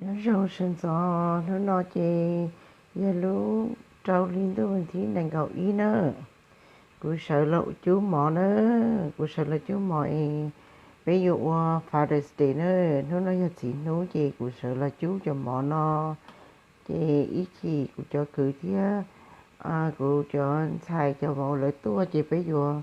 Nyob zoo sawv ntxov, hnub no ces yog lub rau hli ntuj vas thib nees nkaum ib na. Kuv sawv los cub mov na, kuv sawv los cub mov es peb yuav ua Father's Day na. Hnub no yog txiv hnub ces kuv sawv los cub cov mov no. Ces ib chim kuv cov kwv thiab kuv cov ntxhais cov vauv lawv tuaj ces peb yuav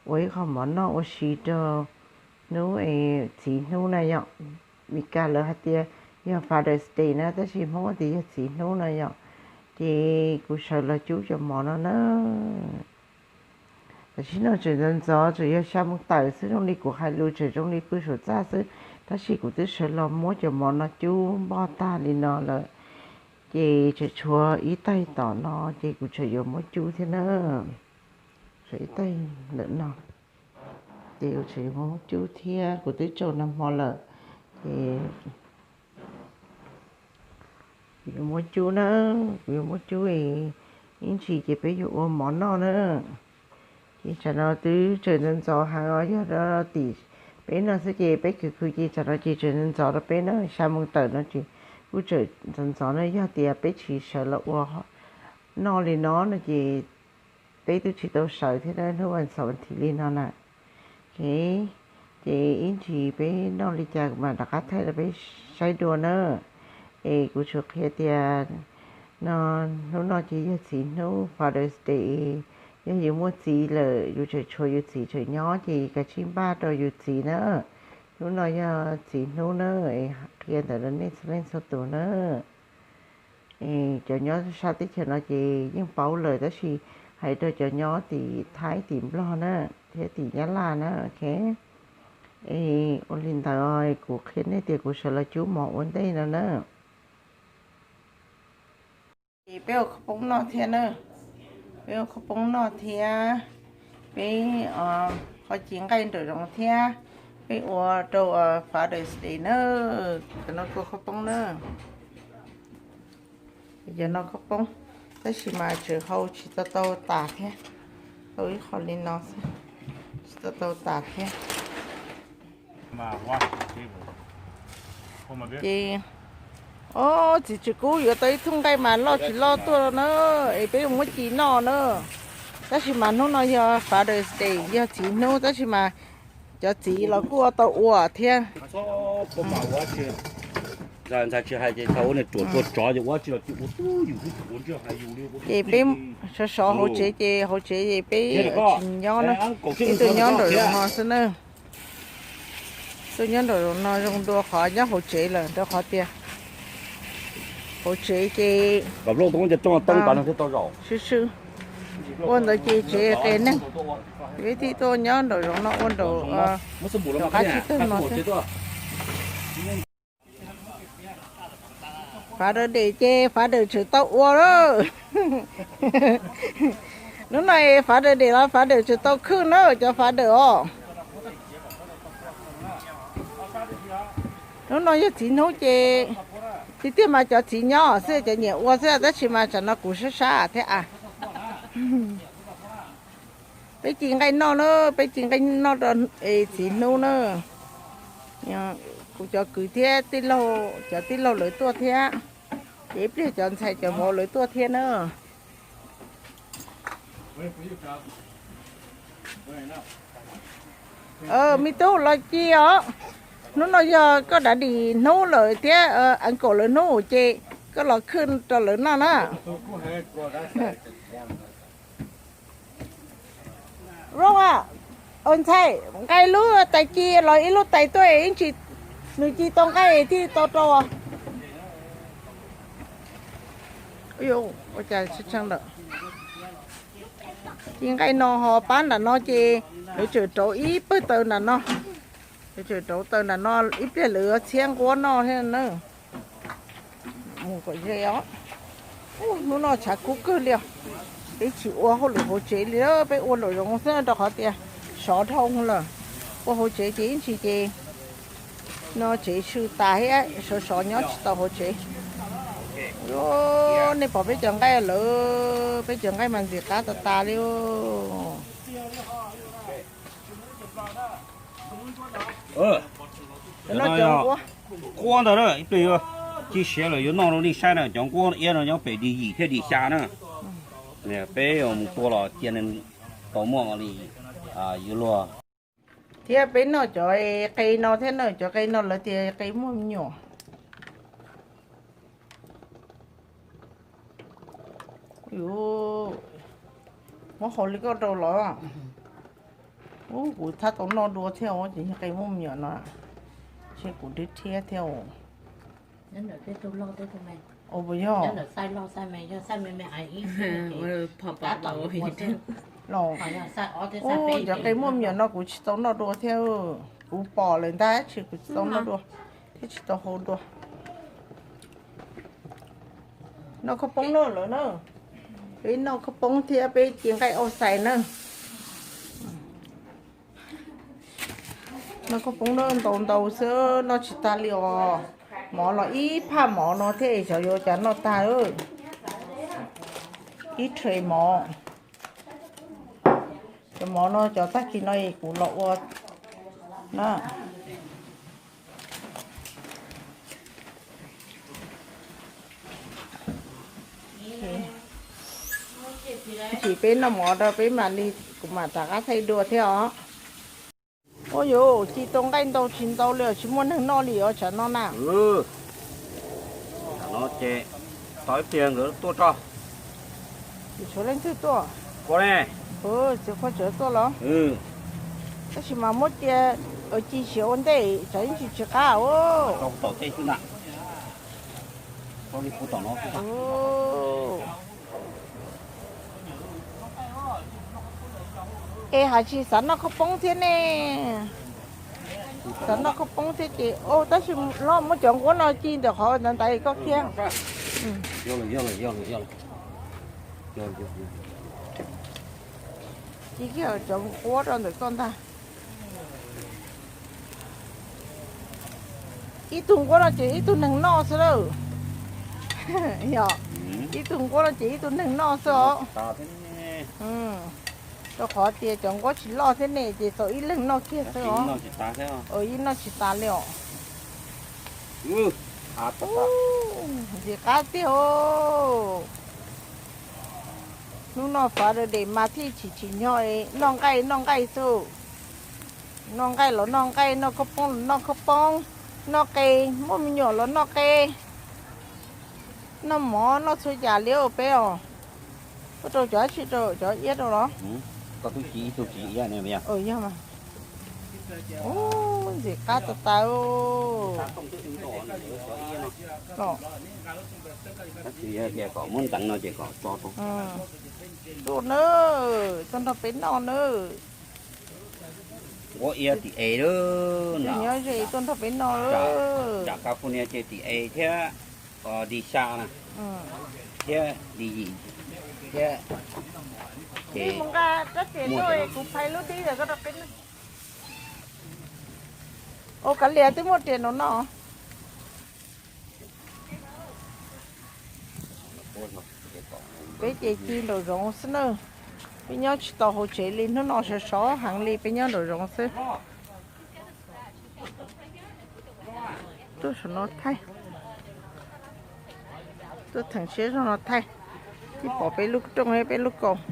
ua ib qho mov noj ua si rau hnub es txiv hnub na yom. Mis kas lawv hais tias yog Father's Day na, tab sis Hmoob tias yog txiv hnub na yom. Ces kuv sawv los cub cov mov no na. Tam sim no tseem ntxov ntxov, tseem yog xya moos tawm xwb, zoo li kuv hais lus tseem zoo li pw saum txaj xwb, tab sis kuv twb sawv los muab cov mov no cub npoj tag li no lawm. Ces tseem tshuav ib taig tom no ces kuv tseem yuav muab cub thiab na. Tshuav ib taig ntawm no ces kuv tseem yuav muab cub thiab, kuv twb tsau nag hmo lawm. Ces kuv yuav muab cub na, kuv yuav muab cub, ib ntsis ces peb yuav ua mov noj na. Ces tsam no twb tseem ntxov ntxov heev os, yog rau tim peb no xwb ces peb khwv khwv ces tsam no ces tseem ntxov ntxov rau peb na, xya moos tawm no ces kuj tseem ntxov ntxov na. Yog tias peb tsis sawv los ua noj li no no ces peb twb tsis tau sawv thiab na, hnub vas xaum vas thiv li no na. Ces ib ntsis peb noj li cas kuv mam rov qab thaij rau peb saib dua na. Es kuv tsuas qhia tias no, hnub no ces yog txiv hnub Father's Day, yog yus muaj txiv lawm yus tseem tshuav yus txiv tseem nyob ces kav tsij npaj rau yus txiv na. Hnub no yog txiv hnub na, es qhia ntawd rau nej txhua leej txhua tus na. Cov nyob sab teb chaws no ces yeej paub lawm, tab sis hais rau cov nyob tim Thaib tim Nplog na thiab tim Nyab Laj na, ok. Es ua li ntawd kuv qhia nej tias kuv sawv los cub mov ua ntej no na. Ces peb ua khaub poob noj thiab na, peb ua khaub poob noj thiab, peb ho ci nqaij nraum zoov thiab, peb ua rau Father's Day na. Cov no kua khaub poob na, cov no khaub poob, tab sis mas tseem hau tsis tau tau tas thiab, tau ib qho li no xwb, tsis tau tau tas thiab. Ces, o, txiv tswv kub yuav tau ib thoob nqaij mas loj tsis loj tuaj na, es peb yuav muab ci noj na. Tab sis mas hnub no yog Father's Day, yog txiv hnub, tab sis mas cov txiv los kuj ua tau ua thiab. Ces peb sov sov hauv tsev ces hauv tsev ces peb tsis nyob na, peb tuaj nyob nraum zoov no xwb na. Tuaj nyob nraum zoov no zoo dua qhov nyob hauv tsev lawm, rau qhov tias hauv tsev ces swb swb, ua ntawd ces tsev qias neeg, peb thiaj tuaj nyob nraum zoov no ua nraum, rov qab tsis tag no xwb. Father's Day ces Father's tseem tau ua lawm. Hnub no Father's Day los Father's tseem tau khwb na cov Father's os. Hnub no yog txiv hnub ces tiag tiag mas cov txiv nyob xwb, cov nyiam ua xwb, tab sis mas tsam no kuv sab sab thiab a. Peb ci nqaij noj na, peb ci nqaij noj rau txiv hnub na. Kuv cov kwv thiab tij laug, cov tij laug lawv tuaj thiab, ces ib pliag cov ntxhais cov vauv lawv tuaj thiab na. Me tub los ci os, hnub no yog koj daddy hnub lawm thiab uncle lawv hnub ces koj los khwb rau lawv noj na. Zoo a, ntxhais, nqa lub tais ci los ib lub tais tuaj ib ntsis, nws ci tau nqaij thiaj tau rau. Ua cas tshee lawm. Ci nqaij no ho pab nram no ces lawv tseem rauv ib pawg taws nram no. Lawv tseem rauv taws nram no ib pliag lawv txhiab nquab noj thiab na. Mus kom ze os. Hnub no tshav kub kawg li os. Peb tsis ua hauj lwm hauv tsev li, peb ua nraum zoov xwb rau qhov tias sov dhau lawm. Ua hauv tsev ces ib ntsis ces no tsev sw tas thiab, sov sov nyob tsis tau hauv tsev. Nej pom peb cov nqaij lawm, peb cov nqaij mas ntxim qab tas tas li. Qhuav ntawd ib pliag yuav Tib siav lawm yuav noj rau nej saib na, cov nquab iab no nyob pem dig yim thiab dig xya na. Peb mus tua los cia nws tau muaj li yuav luag. Thiab peb noj cov qe no thiab na, cov qe no lawv tias qe muaj me nyuam. Muab hau li koj rau los. Ub, kuv thab tau noj dua thiab os, ces yog qe muaj me nyuam no, ces kuv dhia thiab thiab os. Ua puas yog? Los, ub, cov qe muaj me nyuam no kuv tsis tau noj dua thiab, kuv pom lawm ntag, tsis, kuv tsis tau noj dua thiab tsis tau hau dua. Noj khaub poob na lawm na. Peb noj khaub poob thiab peb cia nqaij ua xais na. Noj khaub poob na, ntau ntau xwb, noj tsis tas li os. Mov los ib phaj mov no thiab es xyov yuav cas noj tag. Ib rhe mov. Cov mov no cov tag kis no es kuv los ua na. Tsis, peb noj mov rau peb mam li, kuv mam rov qab thaij dua thiab os. Ua yuav ci tau nqaij ntau tsis ntau li os, tsis muaj neeg noj li os tsam no na. Tam no ces tos ib pliag nkawd tuaj tso. Tsis tshuav leej twg tuaj. Txiv Qhua Tsawv tuaj los? Tab sis mas muab cia, ci siav ua ntej tsam ib ntsis tsis qab os. Es hais tsis xav noj khaub poob thiab ne? Xav noj khaub poob thiab ces, tab sis los muab cov nquab no ci ntawm qhov ntawd ntawd koj kiag. Ci kiag cov nquab rau ntawm koj ntag. Ib tug nquab no ces ib tug neeg noj xwb lawm. Yog, ib tug nquab no ces ib tug neeg noj xwb os. Rau qhov tias cov nquab tsis loj thiab ne ces tau ib leeg noj kiag xwb os. Ib noj tsis tas li os. Ntxim qab tiag os. Hnub no Father's Day mas thiaj tsis tsim nyog noj nqaij noj nqaij xwb. Noj nqaij los noj nqaij, noj khaub poob los noj khaub poob, noj qe, muaj me nyuam los noj qe, noj mov noj txhua yam li os peb os. Ua rau cov dab tsi rau cov iab rau los? Yog mas. Ub, ntxim qab tas tas. Tuaj na, tuaj nrog peb noj na. Nquab iab tim A lawm. Nyob ze tuaj nrog peb noj. Nram California ces tim A thiab, tim xya na, thiab tim yim thiab. Ces mus nqa rab riam tuaj, kuv phais lub dib ntawm koj rau peb noj. Ua kav liam twb muaj riam nraum no. Peb ces ci nraum zoov xwb na. Peb nyob tsis tau hauv tsev li, hnub no sov sov heev li, peb nyob nraum zoov xwb. Tuaj saum no thaij, tuaj theem siab zog no thaij, tib pom peb lub rooj thiab peb lub kaus.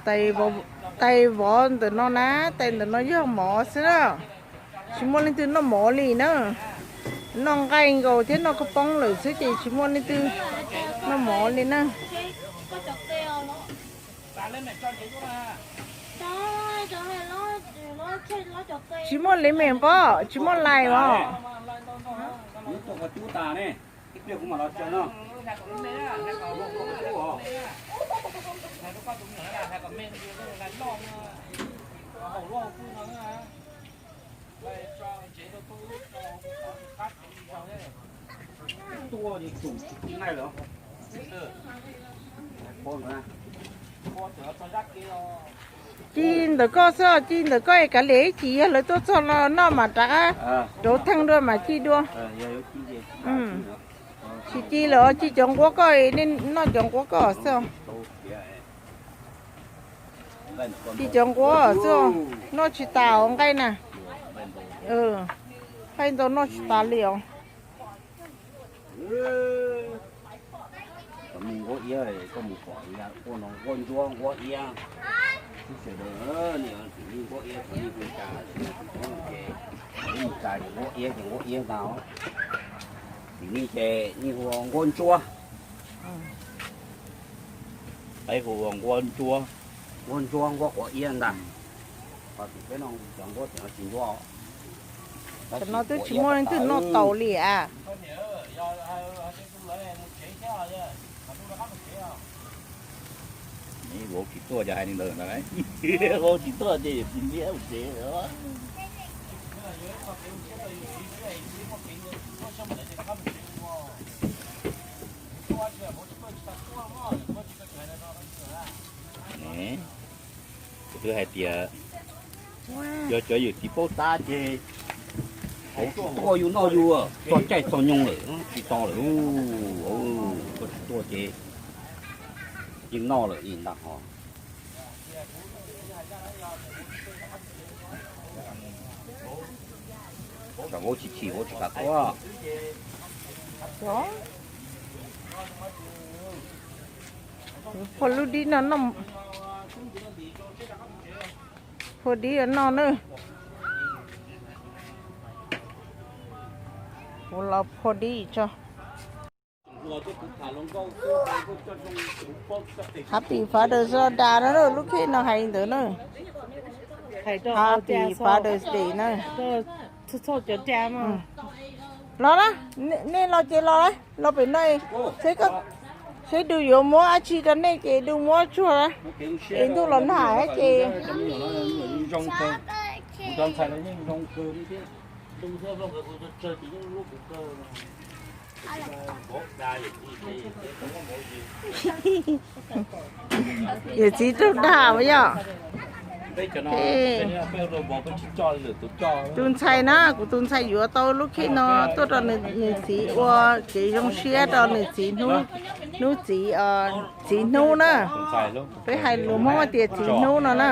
Tais vov ntawm no na, tais ntawm no yog mov xwb na. Tsis muaj leej twg noj mov li na. Noj nqaij nkaus thiab noj khaub poob lawm xwb ces tsis muaj leej twg noj mov li na. Tsis muaj lemon pob, tsis muaj lime os. Ci ntawm koj xwb, ci ntawm koj es kav liam ib chim yog lawv tuaj txog no noj mas rov qab rauv theej dua mas ci dua. Tsis ci lawm, ci cov nquab koj, nej noj cov nquab koj xwb. Tsis cov nquab xwb, noj tsis tas os nqaij na. Nqaij ntau noj tsis tas li os. Cov me nquab iab, koj mus pom quaj no nquab ntsuab nquab iab. Xib sawv daws, nej tus me nquab iab, tus me hu cas, tus me hu cas, tus me cas ces nquab iab ces nquab iab ntag. Tim nej ces nej hu ua nquab ntsuab. Peb hu ua nquab ntsuab, nquab ntsuab nquab quav iab ntag. Ho tim peb no cov nquab tim no tsis ntsuab. Tam no twb tsis muaj leej twg noj tau li as. Vauv tsis tuaj ces hais li ntawd ntag. Vauv tsis tuaj ces tsis ntiab mus tsev. Kuv twb hais tias yog cov yawm txiv paub tab ces hauv tuaj yus noj yus txog caij txog nyoog lawm tsis tau lawm. Koj tsis tuaj ces yeej noj lawm li ntag ho. Tsam vauv tsis chim vauv tsis kam tuaj. Phua lub dib no, phua dib noj na. Kuv los phua dib tso. Happy Father's Day no, lub khej no hais li ntawd na. Happy Father's Day na. Los na, nej los ces los, los pem no, seb du yuav muab dab tsi rau nej ces du muab tsuag, es ntuj los nag ces Yawm txiv raug dag yom. Tus ntxhais na, kuv tus ntxhais yuav tau lub khej no tuaj rau nws txiv ua kev zoo siab rau nws txiv hnub, hnub txiv, txiv hnub na. Peb hais lus Hmoob tias txiv hnub no na.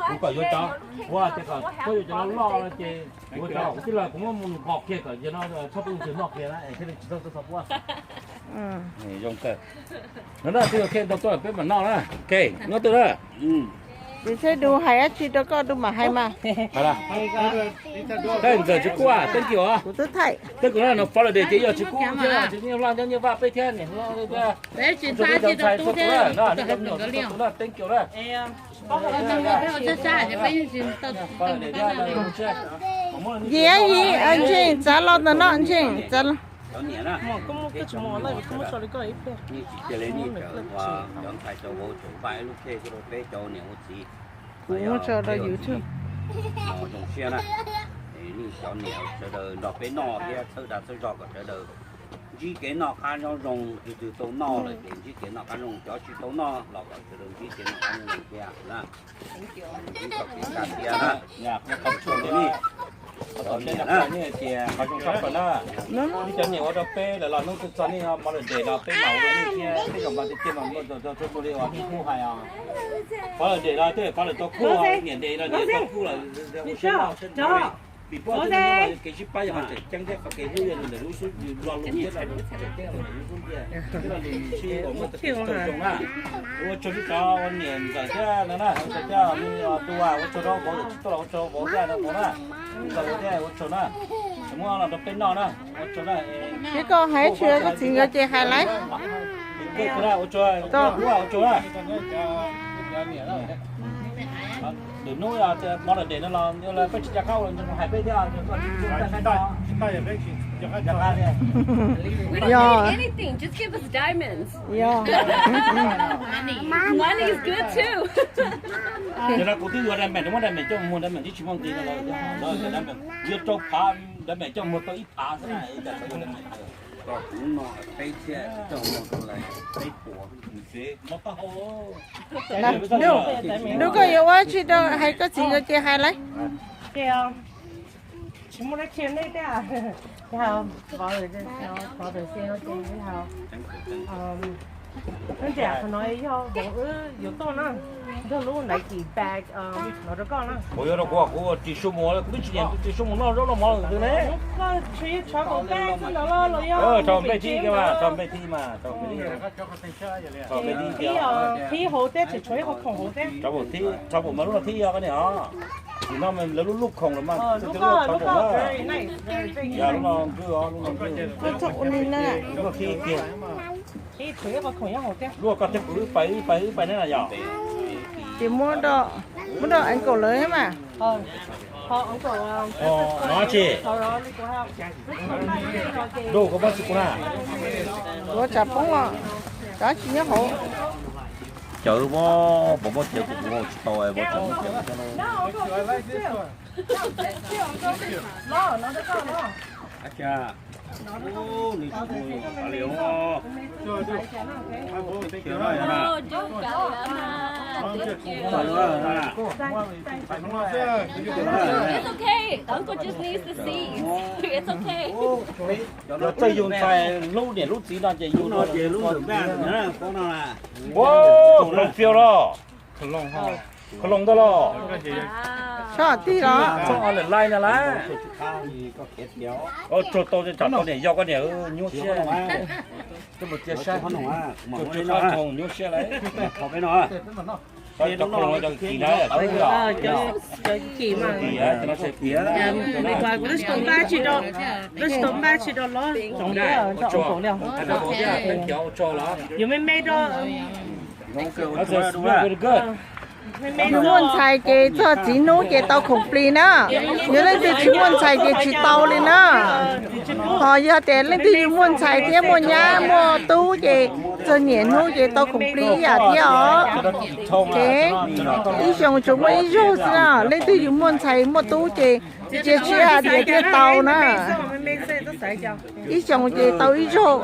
Kuv kom yuav cov, kuv tias kom koj yuav cov loj loj no ces kuv yuav cov kuv tij laug kuv muab mus nqos kiag kom yog no txhob pub tus noj kiag na es thiaj li tsis txhob txhob puab. Zoo kawg. No na, tij laug Khej ntau tuaj peb mam noj na. Ok, nyob twg na. Ces seb du hais dab tsi rau koj du mam hais mas. Thaij ntxawm tsis kub, thank you os. Kuv twb thaij. Teb kuv no Father's Day ces yog tsis kub thiab, tsis nyiaj vaj nyob nyiaj vaj peb thiab niam hlob thiab. Thank you na. Yim yim, ntseeg txav los ntawm no, ntseeg txav los. Cov niam na, cov ntxhais cov vauv tseem npaj ib lub khej rau peb cov niam ua txiv. Kuv muab tso rau YouTube. Zoo siab na. Nej cov niam sawv daws nrog peb noj thiab txhawb dag txhawb zog kom sawv daws ntsib kev noj qab nyob zoo, tus twg tau noj lawm ces ntsib kev noj qab zoo, cov tsis tau noj los kom sawv daws ntsib kev noj qab nyob zoo thiab na. Ntsib txoj kev kaj siab na. Cov niam na, tias qhov zoo tshaj plaws na. Nej cov niam ua rau peb lawv los hnub twg txog nej Mother's Day no peb mam ua rau nej thiab peb zoo npaj tiag tiag mas muaj txog txog txog li uas nej kuj hais os. Father's Day no tej Father's tau kuj, niam day no niam tau kuj lawm, ua siab loj siab ntev. Vim poj niam kev sib pab yog qhov tseem ceeb thiab qhov kev hlub yog ntawm lub xub ntiag, lo lus thiab lo lus tseem ceeb ntawm lub xub ntiag. Thiab lo lus sib uas muaj txoj kev tau zoo na. Ua tsaug rau cov ua niam ntxawm thiab no na, ua tsaug thiab tus ua, ua tsaug rau vauv, tsis tuaj los ua tsaug vauv thiab no na. Ntxawm thiab ua tsaug na. Muab los rau peb noj na, ua tsaug na. Peb koj hais tsis koj txiv nkawd ces hais laiv. Ua tsaug, ua tsaug na. Lwm hnub Mother's Day no los peb tsis nco qab ua los hais peb thiab. Yog. Yog. Money is good too. Yog no kuv twb yuav diamond, muab diamond coj mus muag, diamond twb tsis muaj nqi no lawm. Yuav rau phav diamond coj muag tau ib phav xwb na, cas tau yuav diamond. Koj kuv no peb thiab coj muag tau lawm peb puas. Nub koj yuav ua tsi rau hais koj txiv nkawd ces hais laiv. Tsis muaj dab tsi nej thiab. Yog vov, vov tawm xi no ces yog, um, ntawm qhov no yog vov wb yuav tuaj na, nrog lub ntawd kis bag no rau koj na. Kuv yuav rau kuv, kuv tsis su mus, kuv twb tsis nyiam tsis su mus noj zaub noj mov ntawd ne. Koj tsis tshov kaum peb xwb ntawd los los yog tshov peb thib, tshov peb thib mas, tshov peb thib, thib hauv thiab, tsis tshuav ib qho khoom hauv thiab. Tshov peb thib, tshov peb mas lub no thib yog koj niam os. Tsis no lawv lub lub khoom los mas twb lub tshov khoom na. Yog lub no nkwj os, lub no nkwj. Lub no thib kiag. Lub koj thiab kuv wb pais wb pais wb pais ne yom. Ces muab rau, muab rau ankle lawv mas. No tsis, rau koj pab tsis kuv na. Kuv tsam poob os, tsam tsis nyob hauv. Cawv, pov muab cawv kuv kuv tsis tau, pov tsam muab cawv. It's okay. The uncle just needs the seeds. It's okay. Yog txawj yug ntxhais hlub niam hlub txiv no ces yug no ces lub ntawm npaj no. Ua, khawv loo fiau los, khawv loo ntag los. Txhob tig los, txhob o lawm laij na lawm. Tsuag tau tsam tau niam yau koj niam nyuaj siab. Tsuag tau nyuaj siab lawm. Cov khawv loo cov kis na, cov kis mas. Cov kis, cov no tiav. Kuv twb tsis tau npaj tsi rau, twb tsis tau npaj tsi rau los. Yuav me me rau. Yus muaj ntxhais ces txog txiv hnub ces tau khoom plig na. Yog leej twg tsis muaj ntxhais ces tsis tau li na. Ho yog tias leej twg yus muaj ntxhais thiab muaj nyab muaj tub ces txog niam hnub ces tau khoom plig ib yam thiab os. Ib xyoos tsuas muaj ib zaug xwb na. Leej twg yus muaj ntxhais muaj tub ces cia siab hais tias thiaj tau na. Ib xyoos ces tau ib zaug,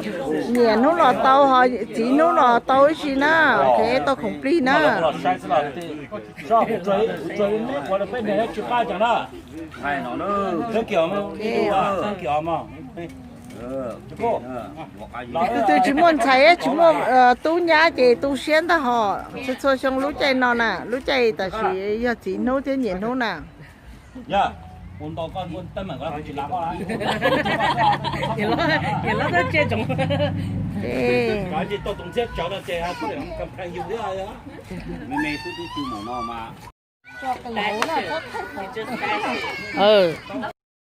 niam hnub los tau, ho txiv hnub los tau ib si na. Tau khoom plig na. Leej twg tsis muaj ntxhais tsis muaj tub nyab ces tu siab ntag hos. Txhua txhua xyoo lub caij no na, lub caij tam sim yog txiv hnub thiab niam hnub na.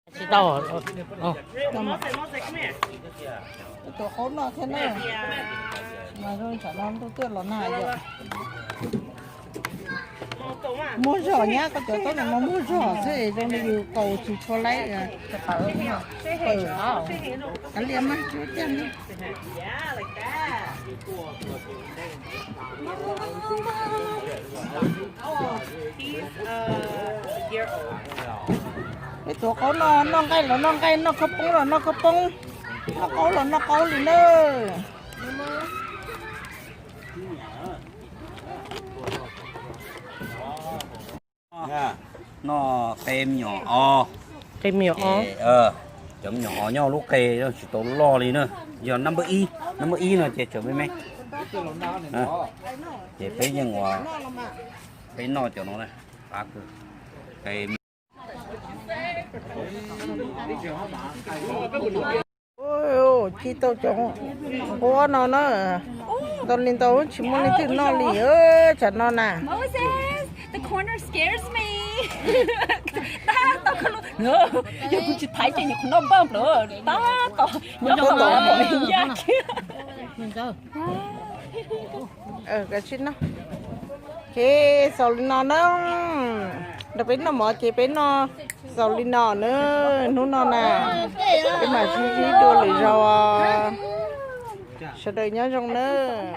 Tsis tau. Tus qaub no thiab na, mas zoo tsam no ntuj twb los nag yom. Muag zog nyab, koj cov taub no muag zog xwb zoo li yus kaus tsis tshua laib. Kav liam mas tsis ua cas li. Peb tus qaub no noj nqaij los noj nqaij, noj khaub poob los noj khaub poob, noj qaub los noj qaub li na. Noj qe me nyuam os. Qe me nyuam os. Cov me nyuam os nyob lub qe tsis tau loj li na. Yog number ib, number ib no ces tseem me me. Ces peb yeej ua, peb noj cov no na. Qe Ci tau cov nquab no na, ntau li ntau tsis muaj leej twg noj li tsam no na. Moses, the corner scares me. Tab tom, yog kuv tsis thaiv ces nyuam qhuav noj npaj nplawm tab tom nyob tom ncaj kiag. Kav tsij noj. Ces xaus li no na, nrog peb noj mov ces peb noj xaus li no na. Hnub no na, peb mam sib ntsib dua lwm zaus. Sawv daws nyob zoo nawb.